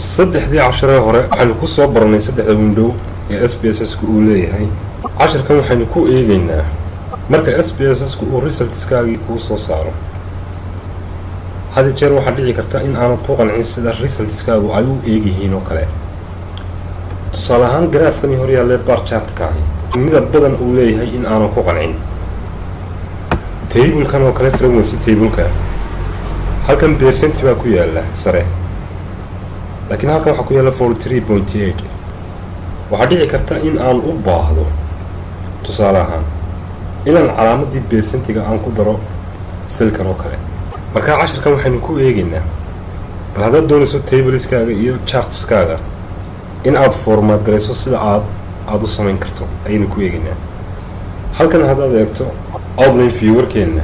Saddexdii casharee hore waxaynu ku soo baranay saddexda window ee SPSS ku uu leeyahay. Casharkan waxaynu ku eegaynaa marka SPSS ku uu resultskaagii kuu soo saaro. Had jeer waxaa dhici karta in aanad ku qancin sida resultskaagu ay u eegyihiin oo kale. Tusaale ahaan, garaafkani horyaalee bar chartkaahi midab badan uu leeyahay in aanan ku qancin. Tablekan oo kale, frequency tableka, halkan percent baa ku yaala sare, laakiin halkan waxaa ku yaalla 43.8. Waxaa dhici karta in aan u baahdo, tusaale ahaan, inaan calaamadii percentiga aan ku daro cellkan oo kale. Markaa cashirkan waxaynu ku eegaynaa bal haddaad doonayso tableskaaga iyo chartskaaga in aad format garayso, sida aada u samayn karto ayaynu ku eegaynaa. Halkan haddaad eegto outline viewerkeenna,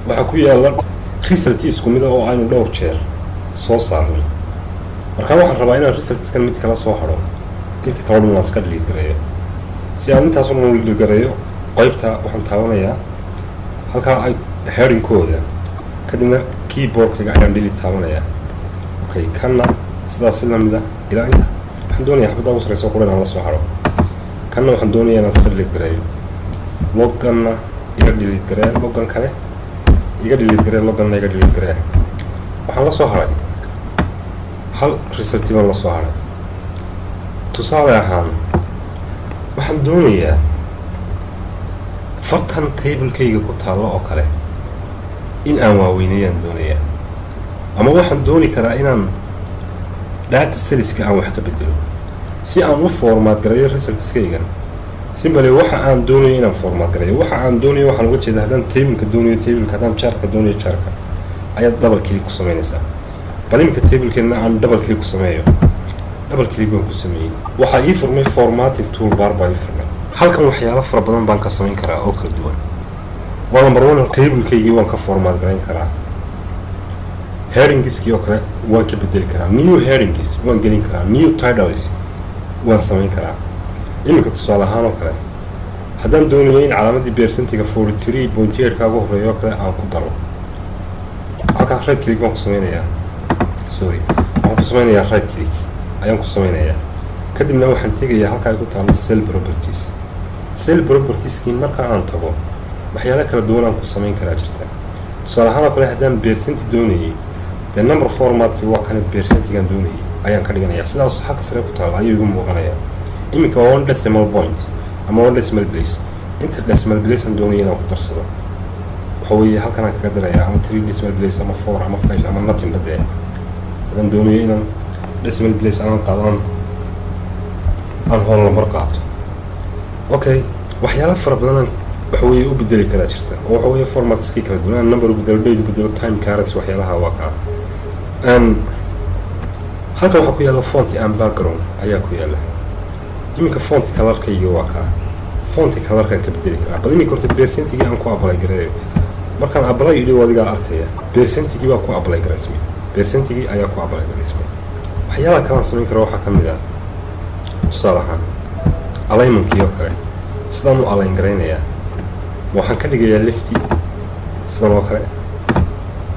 waxaa ku yaalla result isku mida oo aynu dhowr jeer soo saarnay. Markaa waxaan rabaa inaan resultskan mid kala soo hadho, inta kaloo dhan waan iska delete gareeyo. Si aan intaasoo dhan u delete gareeyo, qaybta waxaan taabanayaa halkaa ay headingkooda, kadibna keyboardkayga ayaan delete taabanayaa. Okay, kanna sidaas si lamid ah ilaa inta. Waxaan doonayaa xabadda ugu sarreysa qura inaan la soo hadho. Kanna waxaan doonayaa inaan iska delete gareeyo. Logganna iga delete garee, loggan kale iga delete garee, logganna iga delete garee. Waxaan la soo haray hal result baan la soo haray. Tusaale ahaan, waxaan doonayaa fartan tablekayga ku taallo oo kale in aan waaweynayaan doonayaa, ama waxaan dooni karaa inaan data cellska aan wax ka bedelo. Si aan u format gareeyo resultskaygan, simply waxa aan doonayo inaan format gareeyo, waxa aan doonayo waxaan uga jeeda, haddaan tableka doonayo tableka, haddaan chartka doonayo chartka, ayaad double click ku samaynaysaa. Bal iminka tablekeenna aan double click ku sameeyo. Double click baan ku sameeyey, waxaa ii furmay formatting toolbar baa ii furmay. Halkan waxyaalo fara badan baan ka samayn karaa oo kala duwan. Waa number one, tablekaygii waan ka format garayn karaa, headingskii oo kale waan ka bedeli karaa, new headings waan gelin karaa, new titles waan samayn karaa. Iminka tusaale ahaan oo kale, haddaan doonayo in calaamadii percentiga 43.8 kaagu horeeyo oo kale aan ku daro, halkaas right click baan ku sameynayaa. Sorry, waxaan ku sameynayaa right click ayaan ku sameynayaa, kadibna waxaan tegayaa halka ay ku taalo cell properties. Cell propertieskii marka aan tago, waxyaalo kala duwan aan ku samayn karaa jirta. Tusaale ahaan oo kale, haddaan percenti doonayay, dee number formatkii waa kana, percentigaan doonayay ayaan ka dhiganayaa. Sidaas halka sare ku taalo ayuu igu muuqanayaa. Iminka waa one decimal point ama one decimal place. Inta decimal place aan doonaya inaan ku darsado waxa weeye halkan aan kaga darayaa, ama three decimal place ama four ama five ama nothing ba. Dee haddaan doonayo inaan decimal place aan qaado, aan whole number qaato. Okay, waxyaalo fara badan aan waxa weeye u bedeli karaa jirta, oo waxa weeye formatskii kala duwan aan number u bedelo, date u bedelo, time, currency, waxyaalaha waa kaa. Halkan waxaa ku yaalla font and background ayaa ku yaalla. Iminka font colorkayga waa kaa, font colorkaan ka bedeli karaa. Bal iminka horta percentigii aan ku apply gareeyo. Markaan apply idhi, adigaa arkaya, percentigii baa ku apply garaysmay, percentigii ayaa ku apply garaysmay. Waxyaalaha kalaan samayn kara waxaa ka mid ah, tusaale ahaan, alignmentkii oo kale. Sidaan u align garaynayaa, ma waxaan ka dhigayaa left sidan oo kale,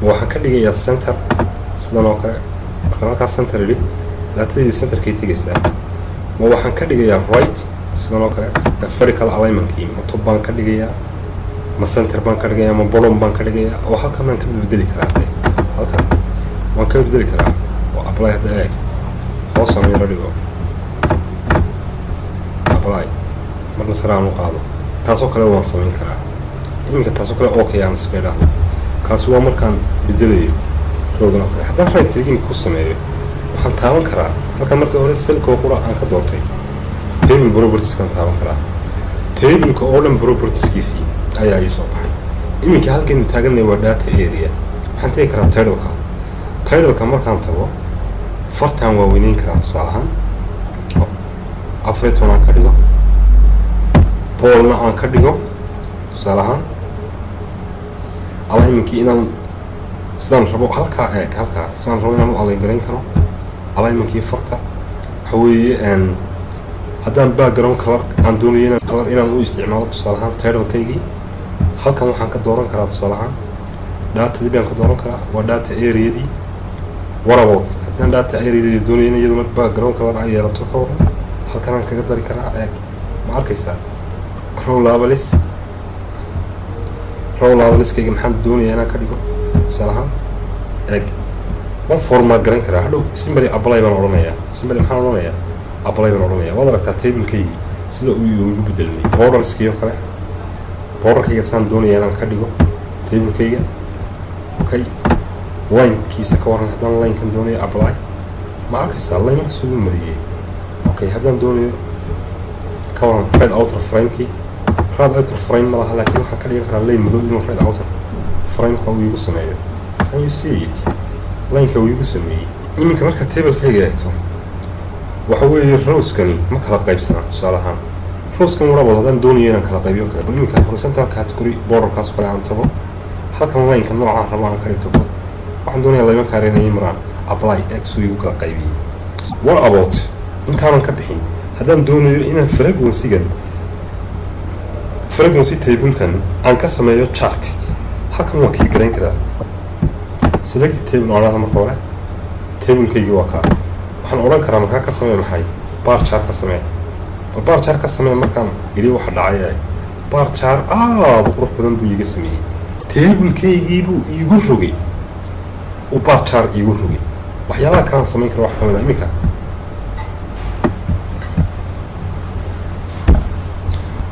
ma waxaan ka dhigayaa center sidan oo kale? Markaan halkaas center idhi, datadii centerkay tegaysaa. Ma waxaan ka dhigayaa right sidan oo kale? Vertical alignmentkii ma top baan ka dhigayaa, ma center baan ka dhigayaa, ma bottom baan ka dhigayaa? Oo halkan baan ka bedeli karaa. De halkan waan ka bedeli karaa oo apply hadda eeg, hoosaan yaro dhigo, apply, marna sare aan u qaado. Taasoo kale waan samayn karaa iminka. Taasoo kale okay aan iska idhaahdo. Kaasi waa markaan bedelayo rowgan oo kale. Haddaan right click imika ku sameeyo, waxaan taaban karaa halkan. Markii hore cellka qura aan ka doortay, table propertieskaan taaban karaa. Tableka oo dhan propertieskiisii ayaa ii soo baxay. Iminka halkaynu taaganay waa data area. Waxaan tegi karaa titleka. Titleka markaan tago, fartaan waa weyneyn karaa. Tusaale ahaan, 14 aan ka dhigo, boldna aan ka dhigo. Tusaale ahaan, alignmentkii inaan sidaan rabo, halkaa eeg, halkaa sidaan rabo inaan u align garayn karo alignmentkii farta. Waxa weeye, haddaan background color aan doonayo inaan color inaan u isticmaalo, tusaale ahaan titlekaygii, halkan waxaan ka dooran karaa, tusaale ahaan, datadii baan ka dooran karaa, waa data areadii. What about Haddaan data areadeeda doonayo in iyaduna background color ay yeelato, ka waran? Halkan aan kaga dari karaa. Eeg, ma arkaysaa? Row labels, row labelskayga maxaan doonayaa inaan ka dhigo, tusaale ahaan? Eeg, waan format garan karaa. Hadhow simply apply baan odhanayaa. Simply maxaan odhanayaa? Apply baan odhanayaa. Waad aragtaa tablekaygii sida uu igu bedelmay. Borderskii oo kale, borderkayga saan doonaya inaan ka dhigo tablekayga. Okay, linekiisa ka waran? Haddaan linekan doonayo, apply. Ma arkaysaa line markaas ugu mariyey? Okay, haddaan doonayo, ka waran right outer framekii? Right outer frame ma laha, laakiin waxaan ka dhigan karaa line madow inuu right outer frameka uu igu sameeyo. Can you see it? Lineka uu igu sameeyey. Iminka marka tablekayga eegto, waxa weeye rowskani ma kala qaybsana. Tusaale ahaan, rowskan warabood haddaan doonayo inaan kala qaybiyo kale, bal iminka horizontal category borderkaas oo kale aan tago, halkan lineka noocaan rabo aan ka dhigto. Waxaan doonayaa laymanka inay maraan. Apply. X uu igu kala qaybiyey. What about, intaanan ka bixin, haddaan doonayo inaan frequency-gan, frequency tablekan aan ka sameeyo chart? Halkan waan kii garayn karaa. Select table aan odhahda. Marka hore tablekaygii waa kaa. Waxaan odhan karaa markaa ka samee maxay? Bar chart ka samee. Bal bar chart ka samee markaan geliyo, waxa dhacay ee bar chart aada u qurux badan buu iiga sameeyey. Tablekaygii buu iigu rogay, uu bar chart iigu rogay. Waxyaalaha kalaan samayn kara waxaa kamid ah iminka,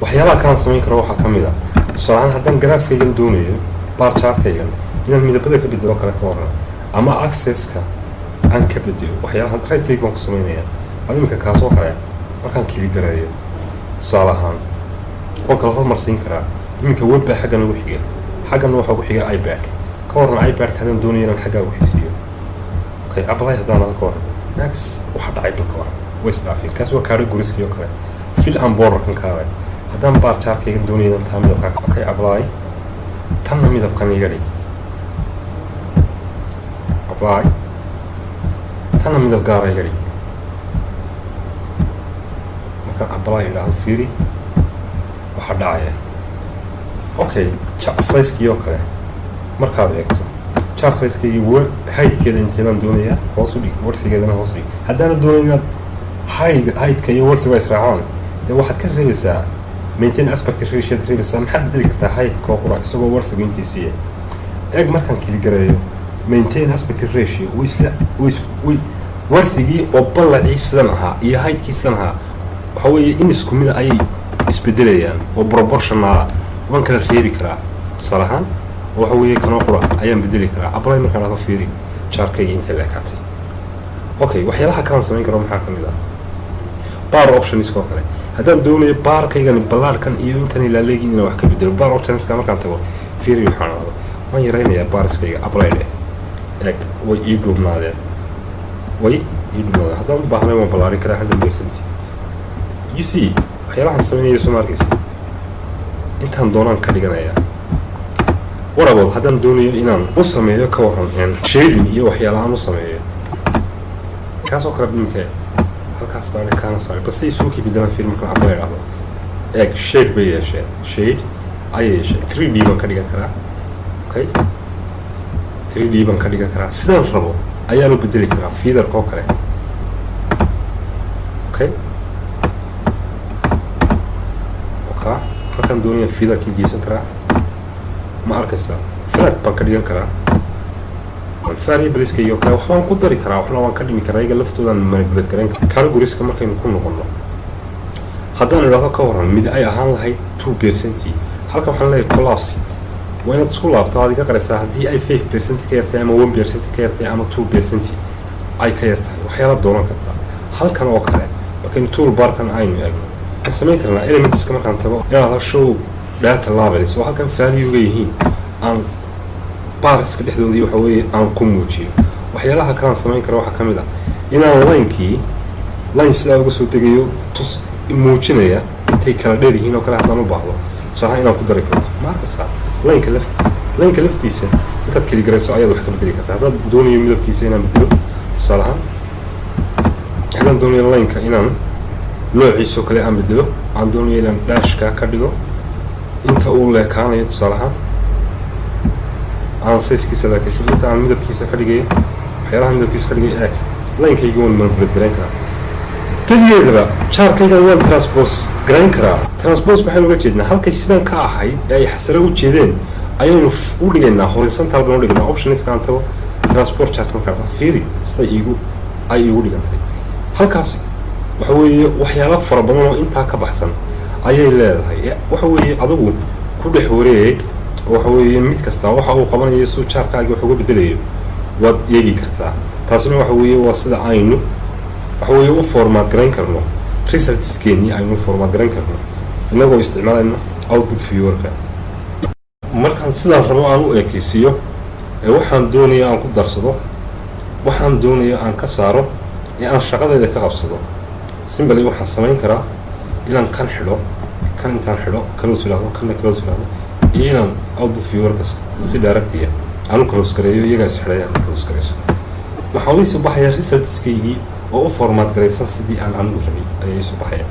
waxyaalaha kalaan samayn karo waxaa ka mid a, tusaale ahaan, haddaan graphkaygan doonayo, bar chartkaygan inaan midabada ka bedelo kale, ka waran? Ama axeska aan ka bedelo. Waxyaalaha right click baan ku samaynayaa. Bal iminka kaasoo kale markaan click gareeyo, tusaale ahaan, waan kala hormarsiin karaa. Iminka web baa xaggan ugu xiga, xagganna waxaa ugu xiga iPad. Ka waran iPadka haddaan doonayo inaan xaggaa ugu xigsiiyo? Okay, apply haddaan ada, ka waran? Max waxa dhacay bal ka waran? Way isdhaafeen. Kaas waa categorieskii oo kale. Fill and borderkan kaale, haddaan bar chartkayga doonayo inaan taa midabkaa, okay, apply, tanna midabkan iga dhig, apply, tanna midab gaara iga dhig. Markaan apply idhaahdo, fiiri waxaa dhacaya. Okay, chart sizekii oo kale markaad eegto, chart sizekeygii heightkeeda intee baan doonayaa? Hoos u dhig, widthgeedana hoos u dhig. Haddaana doonayn inaad heightka iyo widthga israacaan, dee waxaad ka reebaysaa maintain aspect ratio aad reebaysaa. Maxaad bedeli kartaa? Heightka oo qura, isagoo widthgu intiisiiya. Eeg, markaan click gareeyo maintain aspect ratio, way isla way way widthgii oo ballacii sidan ahaa iyo heightkii sidan ahaa, waxa weeye in isku mid ayay isbedelayaan oo proportional. Waan kala reebi karaa, tusaale ahaan, oo waxa weeye kanoo qura ayaan bedeli karaa. Apply markaan dhahdo, fiiri chartkayga intay la ekaatay. Okay, waxyaalaha kalaan samayn karo maxaa ka mid ah? Bar options oo kale, haddaan doonayo baarkaygan ballaarhkan iyo intan ilaaleegin inaan wax ka bedelo, bar optionska markaan tago, fiiri waxaan dhahdo. Waan yaraynayaa barskayga. Apply dheh. Eeg, way ii dhuubnaadeen, way ii dhuubnaadeen. Haddaan u baahnay waan ballaarin karaa 100%. You see waxyaalahan samaynayo, soo ma arkaysa? Intaan doonaan ka dhiganayaa. Warabood haddaan doonayo inaan u sameeyo, ka waran, shading iyo waxyaala aan u sameeyo kaasoo kale? Iminka halkaas saare, kaana saare, balse isuukii bedelaan. Fiir markaan apply idhaahdo. Eeg, shade bay yeesheen, shade ayay yeesheen. 3D baan ka dhigan karaa. Okay, 3D baan ka dhigan karaa. Sidaan rabo ayaan u bedeli karaa featherka oo kale. Okay, oka halkaan doonaya featherkii geysan karaa. Ma arkaysaa? Flat baan ka dhigan karaa. Variableska iyo kale waxbaan ku dari karaa, waxna waan ka dhimi karaa. Iyaga laftoodan manipulate garayn karaa. Categorieska markaynu ku noqono, haddaan idhahdo, ka waran mid ay ahaan lahayd 2%? Halkan waxaan leeyahay collapse. Waa inaad isku laabto, aad iga qaraysaa haddii ay 5% ka yartahay ama 1% ka yartahay ama 2% ay ka yartahay. Waxyaala doonan kartaa. Halkan oo kale markaynu toolbarkan aynu eegno, waxaan samayn karnaa elementska markaan tago inaad show data labels oo halkan value-ga yihiin aan barska dhexdoodii waxa weeye aan ku muujiyo. Waxyaalaha kalaan samayn kara waxaa ka mid ah inaan linekii, line sidaa uga soo degayo, tus muujinaya intay kala dheer yihiin oo kale, haddaan u baahdo, tusaalahaan, inaan ku dari karo. Ma arkaysaa lineka laftiisa intaad click garayso ayaad wax ka bedeli kartaa. Haddaad doonayo midabkiisa inaan bedelo, tusaale ahaan, haddaan doonayo lineka inaan noociisoo kale aan bedelo, aan doonayo inaan dashka ka dhigo, inta uu leekaanayo, tusaale ahaan, aan sizekiisa leekaysan, inta aan midabkiisa ka dhigayo, waxyaalaha midabkiisa ka dhigayo, eeg. Linekayga waan manipulate garayn karaa. Keligeedaba chartkaygan waan transpose garayn karaa. Transpose maxaynu uga jeednaa? Halkay sidan ka ahayd ee ay sare u jeedeen ayaynu u dhigaynaa, horizontal baan u dhigaynaa. Optionska aan tago, transpose chart markaan fiiri siday iigu ay iigu dhigantay halkaas. Waxa weeye waxyaalo fara badan oo intaa ka baxsan ayay leedahay. Waxa weeye adigu ku dhex wareeg. Waxa weeye mid kasta waxa uu qabanayo, siduu chartkaagi wax uga bedelayo waad eegi kartaa. Taasina waxa weeye waa sida aynu waxa weeye u format garayn karno resultskeenii, aynu u format garayn karno inagoo isticmaalayna output viewerka. Markaan sidaan rabo aan u ekeysiiyo ee waxaan doonaya aan ku darsado, waxaan doonaya aan ka saaro, ee aan shaqadayda ka qabsado, simply waxaan samayn karaa inaan kan xidho, kan intaan xidho close idhahdo, kanna close idhahdo, iyo inaan output viewerka si directiya aan u close gareeyo. Iyagaa is xidhay aan close gareyso, waxaa ii soo baxaya resultskaygii oo u format garaysan sidii aan anigu rabay ayaa ii soo baxaya.